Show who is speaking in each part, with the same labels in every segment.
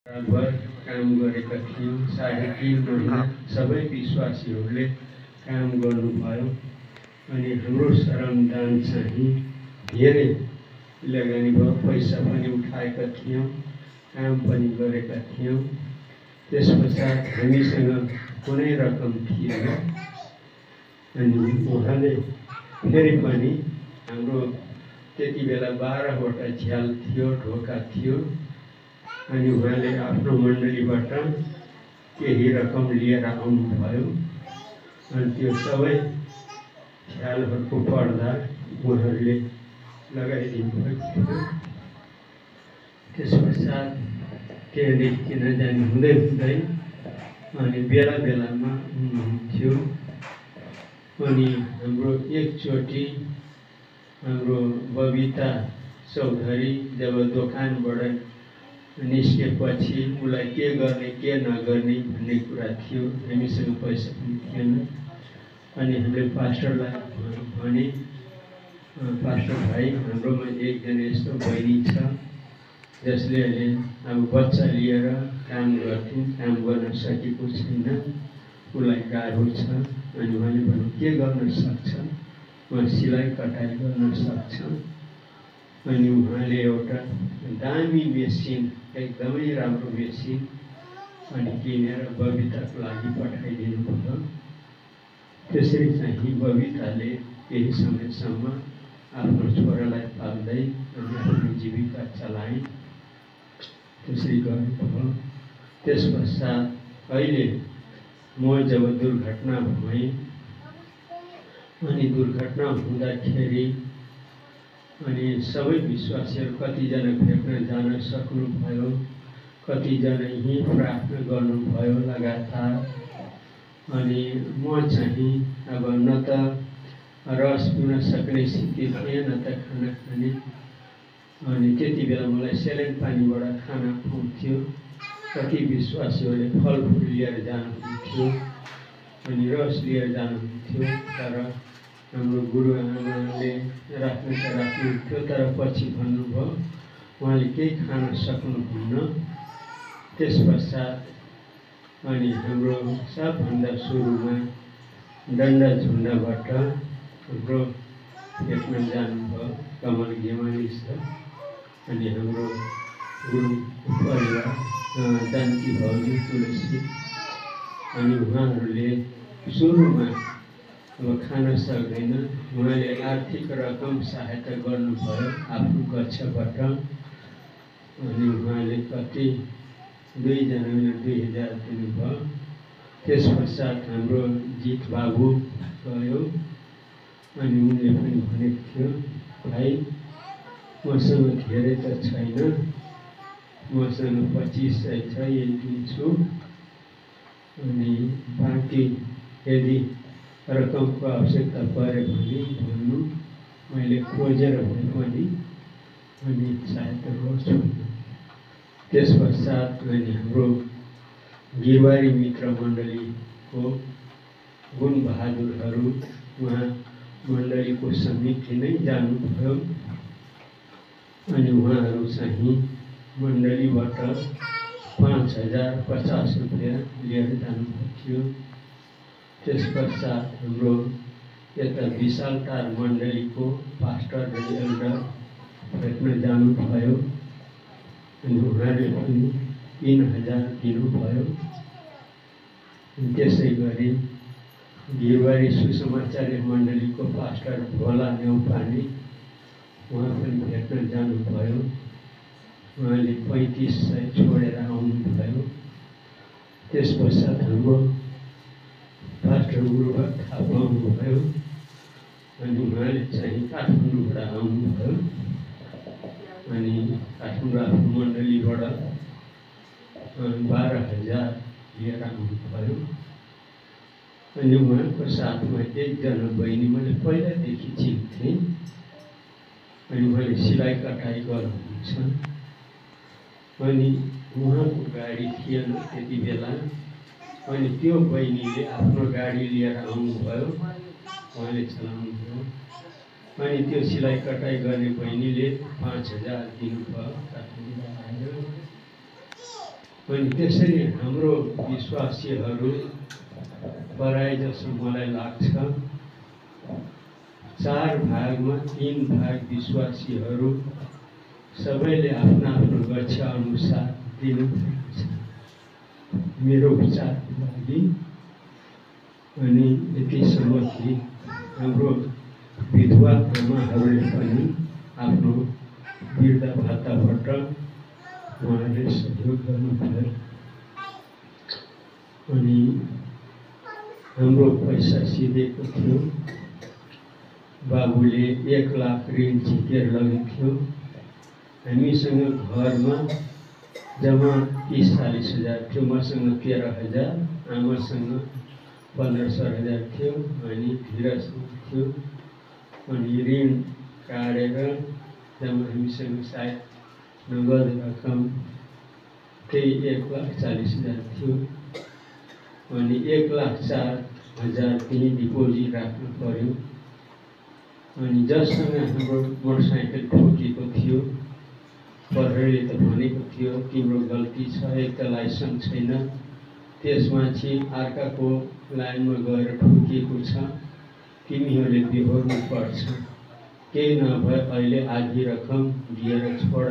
Speaker 1: भर काम गरेका थियौँ। 3.5 महिना सबै विश्वासीहरूले काम गर्नुभयो अनि हाम्रो श्रमदान चाहिँ धेरै लगानी भयो। पैसा पनि उठाएका थियौँ, काम पनि गरेका थियौँ। त्यसपश्चात हामीसँग कुनै रकम थिएन अनि उहाँले फेरि पनि हाम्रो त्यति बेला 12वटा झ्याल थियो, ढोका थियो अनि उहाँले आफ्नो मण्डलीबाट केही रकम लिएर आउनुभयो अनि त्यो सबै झ्यालहरूको पर्दा उहाँहरूले लगाइदिनु भएको थियो। त्यसपश्चात त्यहाँदेखि किन जाने हुँदै हुँदै अनि बेला बेलामा हुनुहुन्थ्यो अनि हाम्रो एकचोटि हाम्रो बबिता चौधरी जब दोकानबाट निस्केपछि उसलाई के गर्ने के नगर्ने भन्ने कुरा थियो। हामीसँग पैसा पनि थिएन अनि हामीले पास्टरलाई भने, पास्टर भाइ, हाम्रोमा एकजना यस्तो बहिनी छ जसले अहिले अब बच्चा लिएर काम गर्थ्यौँ, काम गर्न सकेको छैन, उसलाई गाह्रो छ। अनि उहाँले भन्नु के गर्न सक्छ, उहाँ सिलाइ कटाइ गर्न सक्छ। अनि उहाँले एउटा दामी मेसिन, एकदमै राम्रो मेसिन अनि किनेर बबिताको लागि पठाइदिनु भयो। त्यसरी चाहिँ बबिताले केही समयसम्म आफ्नो छोरालाई पाल्दै अनि आफ्नो जीविका चलाए। त्यसरी गर्नुभयो। त्यसपश्चात अहिले म जब दुर्घटना भएँ अनि दुर्घटना हुँदाखेरि अनि सबै विश्वासीहरू कतिजना भेट्न जान सक्नुभयो, कतिजना यहीँ प्रार्थना गर्नुभयो लगातार। अनि म चाहिँ अब न त रस पिउन सक्ने स्थिति थिएँ न त खाना खाने। अनि त्यति बेला मलाई सेलेन पानीबाट खाना खुवाउँथ्यो। कति विश्वासीहरूले फलफुल लिएर जानुहुन्थ्यो अनि रस लिएर जानुहुन्थ्यो। तर हाम्रो गुरुआमाले राख्नु त राख्नुहुन्थ्यो, तर पछि भन्नुभयो उहाँले केही खान सक्नुहुन्न। त्यसपश्चात अनि हाम्रो सबभन्दा सुरुमा डन्डाझुन्डाबाट हाम्रो भेट्न जानुभयो कमल गेवानी छ अनि हाम्रो गुरु परिवार जानकी भौजी तुलसी। अनि उहाँहरूले सुरुमा अब खान सक्दैन, उहाँले आर्थिक रकम सहायता गर्नुभयो आफ्नो कक्षाबाट। अनि उहाँले कति 2 जनाले 2000 दिनुभयो। त्यसपश्चात हाम्रो जित बाबु गयो अनि उनले पनि भनेको थियो भाइ मसँग धेरै त छैन, मसँग 2500 छ, यही दिन्छु अनि बाँकी यदि रकमको आवश्यकता पऱ्यो भने भन्नु, मैले खोजेर भए पनि अनि सहायता गर्छु। त्यसपश्चात अनि हाम्रो गिरवारी मित्र मण्डलीको गुणबहादुरहरू उहाँ मण्डलीको समिति नै जानुभयो अनि उहाँहरू चाहिँ मण्डलीबाट 5050 रुपियाँ लिएर जानुभएको थियो। त्यसपश्चात हाम्रो यता विशालटार मण्डलीको पास्टर र एल्डर भेट्न जानुभयो अनि उहाँले पनि 3000 दिनुभयो। त्यसै गरी गिरवारी सुसमाचार्य मण्डलीको पास्टर भोला नेउपाने उहाँ पनि भेट्न जानुभयो। उहाँले 3500 छोडेर आउनुभयो। त्यसपश्चात हाम्रो पास्टर गुरुबा थापा आउनुभयो अनि उहाँले चाहिँ काठमाडौँबाट आउनुभयो अनि काठमाडौँ आफ्नो मण्डलीबाट 12000 लिएर आउनुभयो। अनि उहाँको साथमा एकजना बहिनी मैले पहिलादेखि चिन्थेँ अनि उहाँले सिलाइ कटाइ गर्नुहुन्छ अनि उहाँको गाडी थिएन त्यति बेला। अनि त्यो बहिनीले आफ्नो गाडी लिएर आउनुभयो, उहाँले चलाउनुभयो अनि त्यो सिलाइ कटाइ गर्ने बहिनीले 5000 दिनुभयो काठमाडौँबाट आएर। अनि त्यसरी हाम्रो विश्वासीहरू पराए जस्तो मलाई लाग्छ 4 भागमा 3 भाग विश्वासीहरू सबैले आफ्नो आफ्नो गच्छा अनुसार दिनुपर्छ मेरो विचारको लागि। अनि यतिसम्म कि हाम्रो विधवा आमाहरूले पनि आफ्नो वृद्ध भत्ताबाट उहाँले सहयोग गर्नुभयो। अनि हाम्रो पैसा सिधेको थियो, बाबुले 1 लाख ऋण झिकेर लगेको थियो। हामीसँग घरमा जम्मा 30-40 हजार थियो, मसँग 13,000, आमासँग 15,000 थियो, अनि धीरजसँग थियो। अनि ऋण काटेर जम्मा हामीसँग सायद नगद रकम त्यही 1,40,000 थियो। अनि 1,04,000 त्यही डिपोजिट राख्नु पर्यो। अनि जससँग हाम्रो मोटरसाइकल ठोकेको थियो, प्रहरीले त भनेको थियो तिम्रो गल्ती छ, एक त लाइसेन्स छैन, त्यसमाथि अर्काको लाइनमा गएर ठोकिएको छ, तिमीहरूले बिहोर्नु पर्छ, केही नभए अहिले आधी रकम दिएर छोड।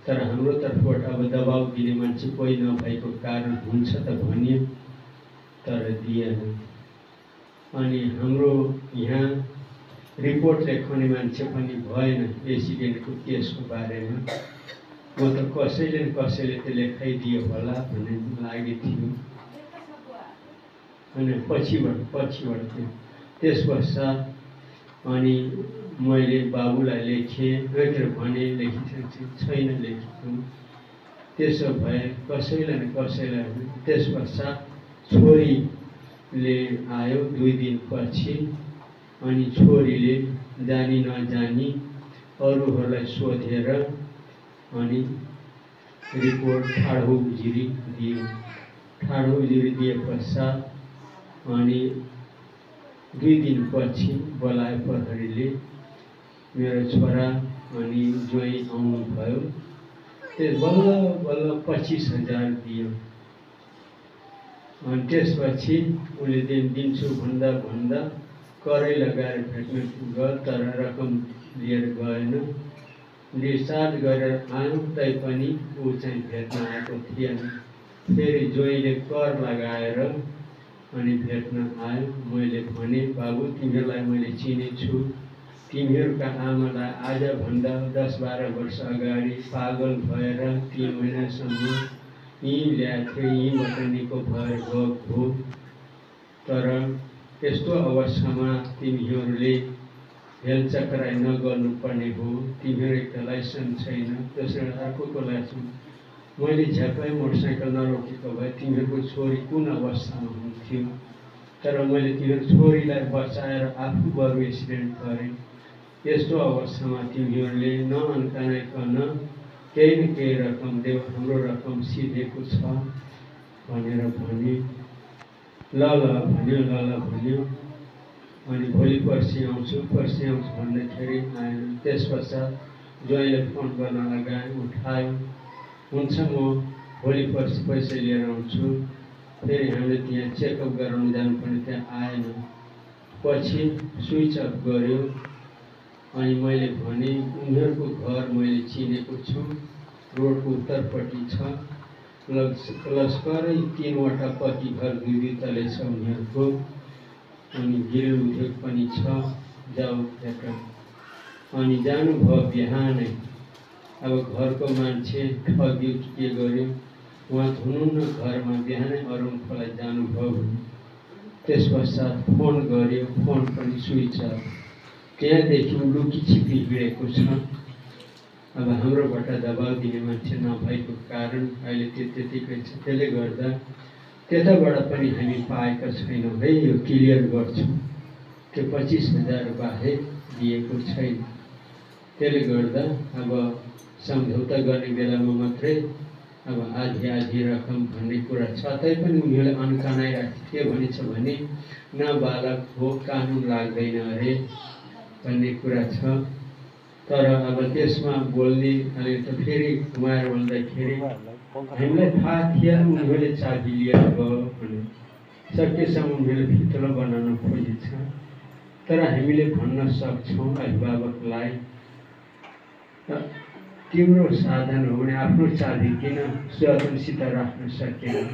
Speaker 1: तर हाम्रो तर्फबाट अब दबाउ दिने मान्छे कोही नभएको कारण हुन्छ त भनियो, तर दिएन। अनि हाम्रो यहाँ रिपोर्ट लेखाउने मान्छे पनि भएन एक्सिडेन्टको केसको बारेमा। म त कसैले न कसैले त लेखाइदियो होला भन्ने लागेको थियो। अनि पछिबाट थियो। त्यस पश्चात अनि मैले बाबुलाई लेखेँ, भने लेखिसकेपछि छैन लेखेको। त्यसो भए कसैलाई न कसैलाई। त्यस पश्चात छोरीले आयो 2 दिनपछि। अनि छोरीले जानी नजानी अरूहरूलाई सोधेर अनि रिपोर्ट ठाडो उजुरी दियो। ठाडो उजुरी दिए पश्चात अनि 2 दिनपछि बोलाए प्रहरीले। मेरो छोरा अनि ज्वाइँ आउनुभयो। त्यस बल्ल 25,000 दियो। अनि त्यसपछि उसले दिन्छु भन्दा करै लगाएर भेट्न गयो, तर रकम लिएर गएन। डिस्चार्ज गरेर आयो तैपनि ऊ चाहिँ भेट्न आएको थिएन। फेरि ज्वाइँले कर लगाएर अनि भेट्न आयो। मैले भने बाबु तिमीहरूलाई मैले चिनेछु, तिमीहरूका आमालाई आजभन्दा 10-12 वर्ष अगाडि पागल भएर 3 महिनासम्म यहीँ ल्याएको थियो, यहीँबाट निको भएर गएको हो। तर यस्तो अवस्थामा तिमीहरूले हेलचक्राइ नगर्नुपर्ने हो। तिमीहरू एक त लाइसेन्स छैन, त्यसरी अर्कोको लाइसेन्स। मैले झ्याप्पै मोटरसाइकल नरोकेको भए तिमीहरूको छोरी कुन अवस्थामा हुन्थ्यो। तर मैले तिमीहरू छोरीलाई बचाएर आफू बरु एक्सिडेन्ट गरेँ। यस्तो अवस्थामा तिमीहरूले नअन्काइकन केही न केही रकम देऊ, हाम्रो रकम सिधेको छ भनेर भने। ल भन्यो। अनि भोलि पर्सि आउँछु भन्दाखेरि आएन। त्यस पश्चात ज्वाइँले फोन गर्न लगाएँ, उठायो। हुन्छ म भोलि पर्सि पैसा लिएर आउँछु। फेरि हामीले त्यहाँ चेकअप गराउनु जानुपर्ने, त्यहाँ आएन। पछि स्विच अफ गर्यो। अनि मैले भने उनीहरूको घर मैले चिनेको छु, रोडको उत्तरपट्टि छ। लस्करै 3वटा पक्की घर 2 तले छ उनीहरूको। अनि गिरिल उद्योग पनि छ, जाऊ भेट। अनि जानुभयो बिहानै। अब घरको मान्छे ठग्यो के गर्यो, उहाँ हुनुहुन्न घरमा, बिहानै अरुण खोला जानुभयो भने। त्यस पश्चात फोन गर्यो, फोन पनि स्विच अफ। त्यहाँदेखि लुकी छिपी हिँडेको छ। अब हाम्रोबाट दबाउ दिने मान्छे नभएको कारण अहिले त्यतिकै छ। त्यसले गर्दा त्यताबाट पनि हामी पाएका छैनौँ है, यो क्लियर गर्छु। त्यो 25,000 बाहेक दिएको छैन। त्यसले गर्दा अब सम्झौता गर्ने बेलामा मात्रै अब आधी रकम भन्ने कुरा छ। तैपनि उनीहरूले अन्कानाइरहेको के भनेछ भने नाबालक हो, कानुन लाग्दैन अरे भन्ने कुरा छ। तर अब त्यसमा बोल्ने अनि त फेरि घुमाएर भन्दाखेरि हामीलाई थाहा थिएन उनीहरूले चाबी लिएर गयो भने सकेसम्म उनीहरूले फितलो बनाउन खोजेछ। तर हामीले भन्न सक्छौँ अभिभावकलाई तिम्रो साधन हो भने आफ्नो चाबी किन जतनसित राख्न सकेन?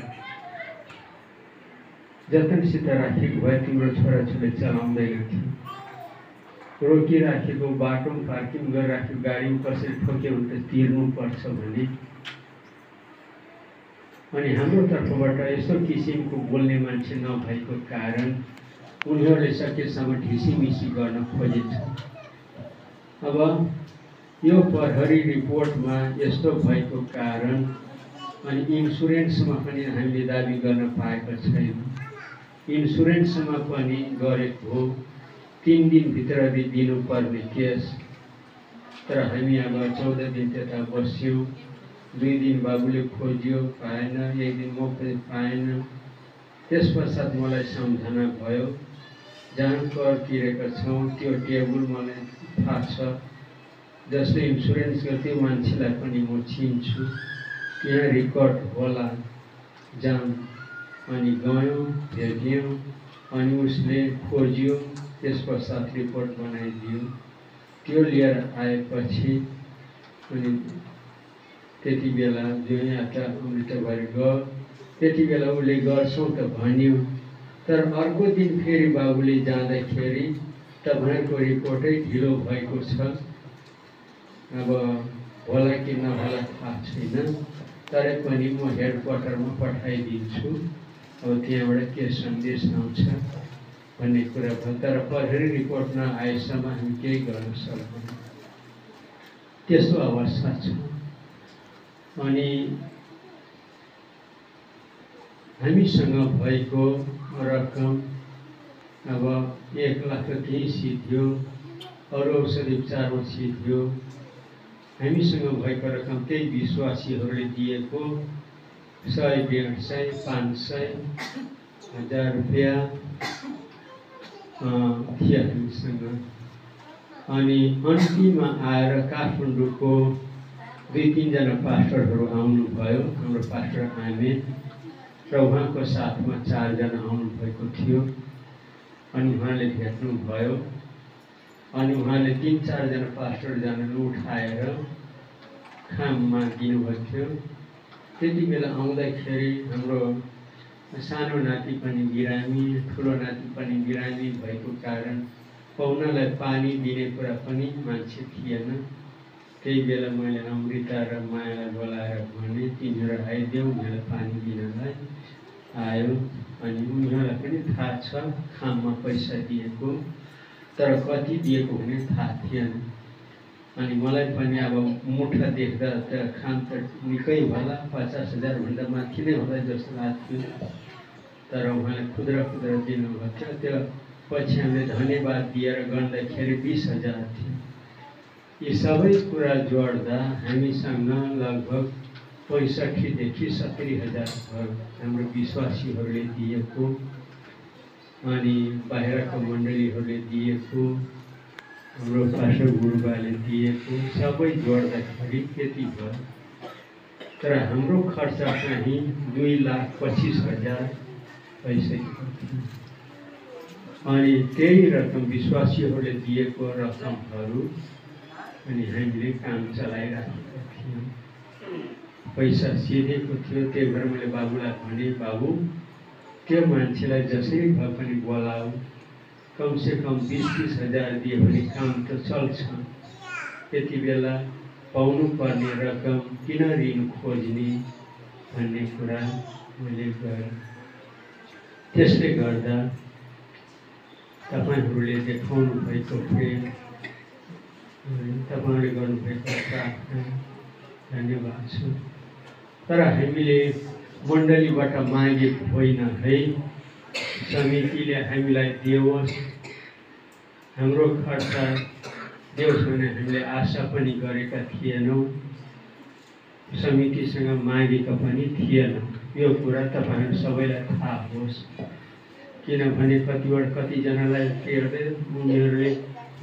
Speaker 1: जतनसित राखेको भए तिम्रो छोराछोरीले चलाउँदैनथ्यो। रोकिराखेको बाटोमा पार्किङ गरिराखेको गाडीमा कसरी ठोक्यो भने त तिर्नुपर्छ भने। अनि हाम्रो तर्फबाट यस्तो किसिमको बोल्ने मान्छे नभएको कारण उनीहरूले सकेसम्म ढिसीमिसी गर्न खोजेछ। अब यो प्रहरी रिपोर्टमा यस्तो भएको कारण अनि इन्सुरेन्समा पनि हामीले दाबी गर्न पाएका छैनौँ। इन्सुरेन्समा पनि गरेको 3 दिनभित्र दिनुपर्ने केस, तर हामी अब 14 दिन त्यता बस्यौँ। 2 दिन बाबुले खोज्यो पाएन, 1 दिन म पनि पाएन। त्यस पश्चात मलाई सम्झना भयो जहाँ कर तिरेका छौँ त्यो टेबल मलाई थाहा छ। जसले इन्सुरेन्स गर्थ्यो मान्छेलाई पनि म चिन्छु, त्यहाँ रेकर्ड होला जाम। अनि गयौँ भेट्यौँ अनि उसले खोज्यो, त्यस पश्चात रिपोर्ट बनाइदियो। त्यो लिएर आएपछि अनि त्यति बेला जो यात्रा अमृत भएर गयो त्यति बेला उसले गर्छौँ त भन्यो। तर अर्को दिन फेरि बाबुले जाँदाखेरि तपाईँको रिपोर्टै ढिलो भएको छ। अब होला कि नहोला थाहा छैन, तर पनि म हेडक्वार्टरमा पठाइदिन्छु। अब त्यहाँबाट के सन्देश आउँछ भन्ने कुरा भयो। तर प्रहरी रिपोर्ट नआएसम्म हामी केही गर्न सक्दैनौँ। त्यस्तो अवस्था छ। अनि हामीसँग भएको रकम अब 1 लाख केही सिद्धियो, अरू औषधि उपचारमा सिद्धियो। हामीसँग भएको रकम त्यही विश्वासीहरूले दिएको 100, 150, 500, 1000 रुपियाँ थियो हामीसँग। अनि अन्तिममा आएर काठमाडौँको 2-3 जना पास्टरहरू आउनुभयो। हाम्रो पास्टर आमेन र उहाँको साथमा 4 जना आउनुभएको थियो। अनि उहाँले भेट्नुभयो। अनि उहाँले 3-4 जना पास्टरजनाले उठाएर खाममा दिनुभएको थियो। त्यति बेला आउँदाखेरि हाम्रो सानो नाति पनि बिरामी, ठुलो नाति पनि बिरामी भएको कारण पाहुनालाई पानी दिने कुरा पनि मान्छे थिएन। त्यही बेला मैले अमृता र मायालाई बोलाएर भने तिमीहरू आइदेऊ मलाई पानी दिनलाई। आयो अनि उनीहरूलाई पनि थाहा छ खाममा पैसा दिएको, तर कति दिएको भने थाहा थिएन। अनि मलाई पनि अब मुठा देख्दा त खाम त निकै होला, 50,000 भन्दा माथि नै होला जस्तो लाग्थ्यो। तर उहाँले खुद्रा खुद्रा दिनुभएको थियो। त्यो पछि हामीले धन्यवाद दिएर गर्दाखेरि 20,000 थियो। यी सबै कुरा जोड्दा हामीसँग लगभग 65,000 देखि 70,000 हाम्रो विश्वासीहरूले दिएको, अनि बाहिरको मण्डलीहरूले दिएको, हाम्रो पास्टर गुरुबाले दिएको, सबै जोड्दाखेरि त्यति भयो। तर हाम्रो खर्च चाहिँ 2,25,000 पैसा थियो। अनि त्यही रकम विश्वासीहरूले दिएको रकमहरू अनि हामीले काम चलाइराखेका थियौँ। पैसा सिधेको थियो। त्यही भएर मैले बाबुलाई भने, बाबु त्यो मान्छेलाई जसरी भए पनि बोलाऊ, कमसेकम 20-30,000 दियो भने काम त चल्छ। त्यति बेला पाउनुपर्ने रकम किन ऋण खोज्ने भन्ने कुरा मैले गरेँ। त्यसले गर्दा तपाईँहरूले देखाउनु भएको प्रेम, तपाईँहरूले गर्नुभएको प्रार्थना धन्यवाद छ। तर हामीले मण्डलीबाट मागेको होइन है, समितिले हामीलाई देओस्, हाम्रो खर्च देओस् भने हामीले आशा पनि गरेका थिएनौँ, समितिसँग मागेका पनि थिएनौँ। यो कुरा तपाईँहरू सबैलाई थाहा होस्। किनभने कतिजनालाई हेर्दै उनीहरूले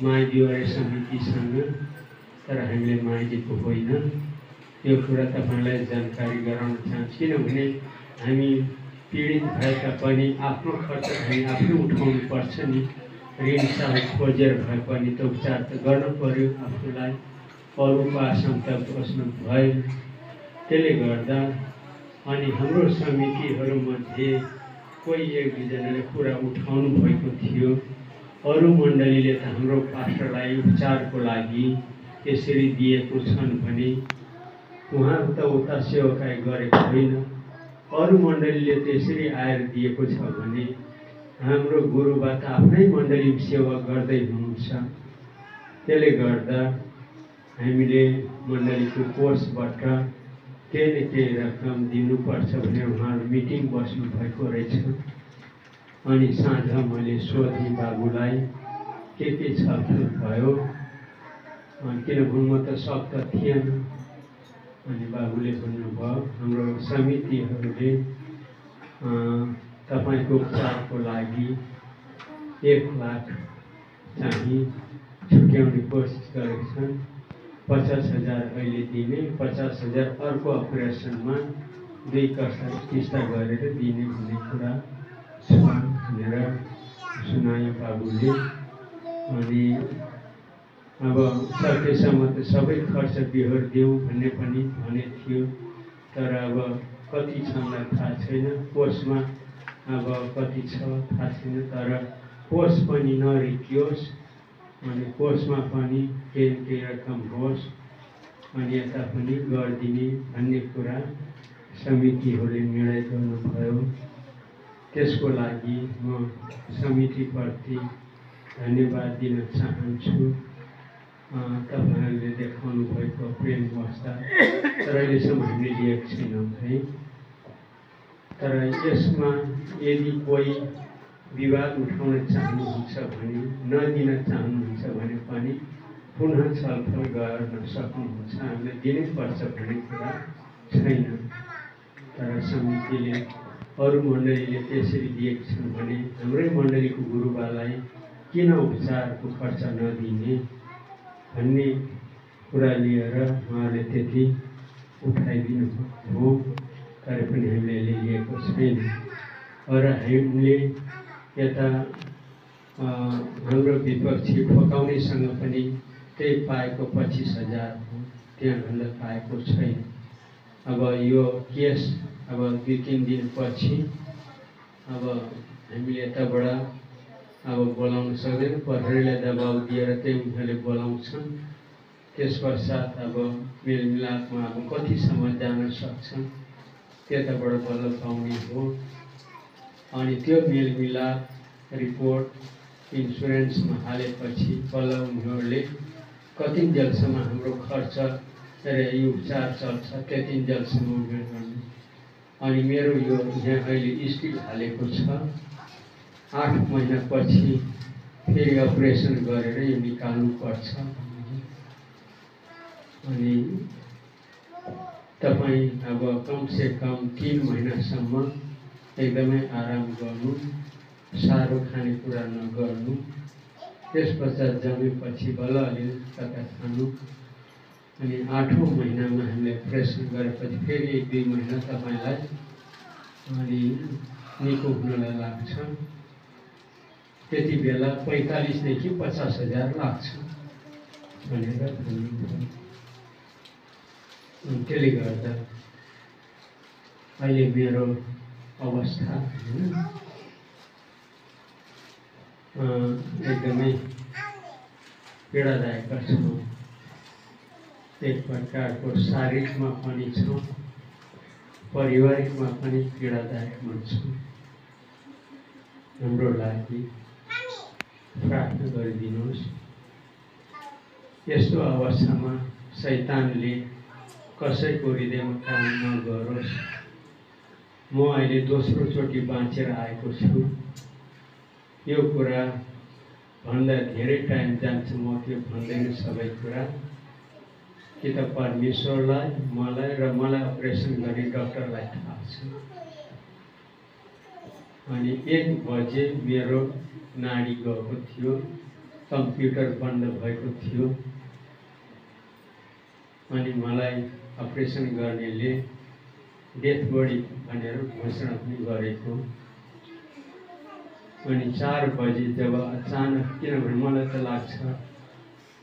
Speaker 1: मागिदियो अरे समितिसँग, तर हामीले मागेको होइन। यो कुरा तपाईलाई जानकारी गराउन चाहन्छु। किनभने हामी पीडित भएका पनि आफ्नो खर्च हामी आफै उठाउनु पर्छ नि। ऋण सहायता खोजेर भए पनि त उपचार त गर्नु पर्यो आफूलाई, अरूको आशंका बस्नु भएन। त्यसले गर्दा अनि हाम्रो समितिहरूमध्ये कोही एक दुईजनाले कुरा उठाउनु भएको थियो। अरू मण्डलीले त हाम्रो पास्टरलाई उपचारको लागि यसरी दिएको छन् भने उहाँहरू त उता सेवाकाई गरेको होइन। अरू मण्डलीले त्यसरी आएर दिएको छ भने हाम्रो गुरुबा त आफ्नै मण्डली सेवा गर्दै हुनुहुन्छ। त्यसले गर्दा हामीले मण्डलीको कोषबाट केही न केही रकम दिनुपर्छ भनेर उहाँहरू मिटिङ बस्नु भएको रहेछ। अनि साँझ मैले सोधेँ बाबुलाई के छलफल भयो, किनभने म त सक्त थिएन। अनि बाबुले भन्नुभयो हाम्रो समितिहरूले तपाईँको उपचारको लागि 1 लाख चाहिँ छुट्याउने कोसिस गरेका छन्। 50,000 अहिले दिने, 50,000 अर्को अपरेसनमा 2 किस्ता गरेर दिने भन्ने कुरा छ भनेर सुनायो बाबुले। अनि अब सकेसम्म त सबै खर्च बिहोर दिउँ भन्ने पनि भने थियो। तर अब कति छन् थाहा छैन, कोषमा अब कति छ थाहा छैन। तर कोष पनि नरिकियोस्, अनि कोषमा पनि केही रकम होस्, अनि यता पनि गरिदिने भन्ने कुरा समितिहरूले निर्णय गर्नुभयो। त्यसको लागि म समितिप्रति धन्यवाद दिन चाहन्छु। तपाईँहरूले देखाउनु भएको प्रेम अवस्था तर अहिलेसम्म हामीले लिएको छैनौँ है। तर यसमा यदि कोही विवाद उठाउन चाहनुहुन्छ भने, नदिन चाहनुहुन्छ भने पनि पुनः छलफल गर्न सक्नुहुन्छ। हामीले दिनैपर्छ भन्ने कुरा छैन। तर समितिले अरू मण्डलीले त्यसरी दिएको छन् भने हाम्रै मण्डलीको गुरुबालाई किन उपचारको खर्च नदिने भन्ने कुरा लिएर उहाँले त्यति उठाइदिनु हो। तर पनि हामीले लिएको छैन। र हामीले यता हाम्रो विपक्षी ठोकाउनेसँग पनि त्यही पाएको 25,000 हो, त्यहाँभन्दा पाएको छैन। अब यो केस अब 2-3 दिनपछि अब हामीले यताबाट अब बोलाउन सक्दैन। प्रहरीलाई दबाउ दिएर त्यही उनीहरूले बोलाउँछन्। त्यस पश्चात अब मेलमिलापमा अब कतिसम्म जान सक्छन् त्यताबाट बल्ल पाउने हो। अनि त्यो मेलमिलाप रिपोर्ट इन्सुरेन्समा हालेपछि बल्ल उनीहरूले कतिन्जेलसम्म हाम्रो खर्च र यो उपचार चल्छ त्यतिन्जेलसम्म उनीहरू गर्नु। अनि मेरो यो यहाँ अहिले स्टिल हालेको छ। 8 महिनापछि फेरि अपरेसन गरेर यो निकाल्नु पर्छ। अनि तपाईँ अब कमसे कम 3 महिनासम्म एकदमै आराम गर्नु, साह्रो खानेकुरा नगर्नु। त्यस पश्चात जमेपछि बल्ल अलि कता खानु। अनि 8औं महिनामा हामीले अपरेसन गरेपछि फेरि 1-2 महिना तपाईँलाई अनि निको हुनलाई लाग्छ। त्यति बेला 45,000 देखि 50,000 लाग्छ भनेर भन्नुभयो। त्यसले गर्दा अहिले मेरो अवस्था एकदमै पीडादायक छ। एक प्रकारको शारीरिकमा पनि छ, पारिवारिकमा पनि पीडादायक हुन्छ। हाम्रो लागि प्रार्थना गरिदिनुहोस्। यस्तो अवस्थामा शैतानले कसैको हृदयमा काम नगरोस्। म अहिले दोस्रो चोटि बाँचेर आएको छु। यो कुरा भन्दा धेरै टाइम जान्छ, म त्यो भन्दैन सबै कुरा। कि त परमेश्वरलाई, मलाई र मलाई अपरेसन गर्ने डाक्टरलाई थाहा छ। अनि 1 बजे मेरो नाडी गएको थियो, कम्प्युटर बन्द भएको थियो। अनि मलाई अपरेसन गर्नेले डेथ बडी भनेर घोषणा पनि गरेको। अनि 4 बजे जब अचानक, किनभने मलाई त लाग्छ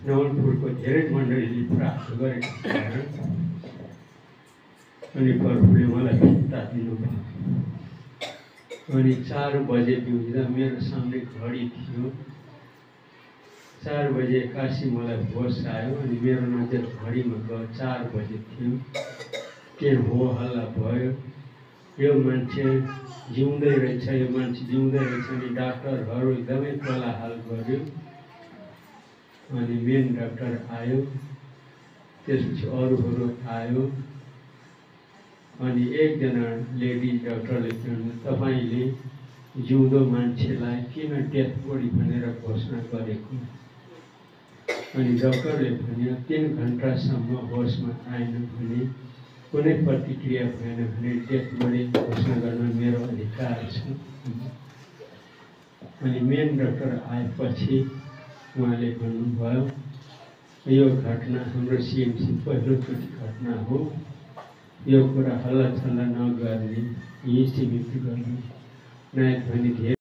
Speaker 1: नवलपुरको धेरै मण्डलीले प्राप्त गरेको कारण अनि प्रभुले मलाई फिर्ता दिनुभयो। अनि 4 बजे बिउदा मेरो सामने घडी थियो। 4 बजे एक्कासी मलाई होस आयो अनि मेरो नजर घडीमा गयो, 4 बजे थियो। के हो हल्ला भयो, यो मान्छे जिउँदै रहेछ, यो मान्छे जिउँदै रहेछ। अनि डाक्टरहरू एकदमै कोलाहल गर्यो। अनि मेन डाक्टर आयो, त्यसपछि अरूहरू आयो। अनि एकजना लेडी डाक्टरले भन्नु, तपाईँले जिउँदो मान्छेलाई किन डेथ बडी भनेर घोषणा गरेको? अनि डाक्टरले भन्यो 3 घन्टासम्म होसमा आएन भने, कुनै प्रतिक्रिया भएन भने डेथ बडी घोषणा गर्न मेरो अधिकार छ। अनि मेन डाक्टर आएपछि उहाँले भन्नुभयो, यो घटना हाम्रो सिएमसी पहिलोचोटि घटना हो, यो कुरा हल्लाचल्ला नगर्ने, यही सीमित गर्ने, नायक भने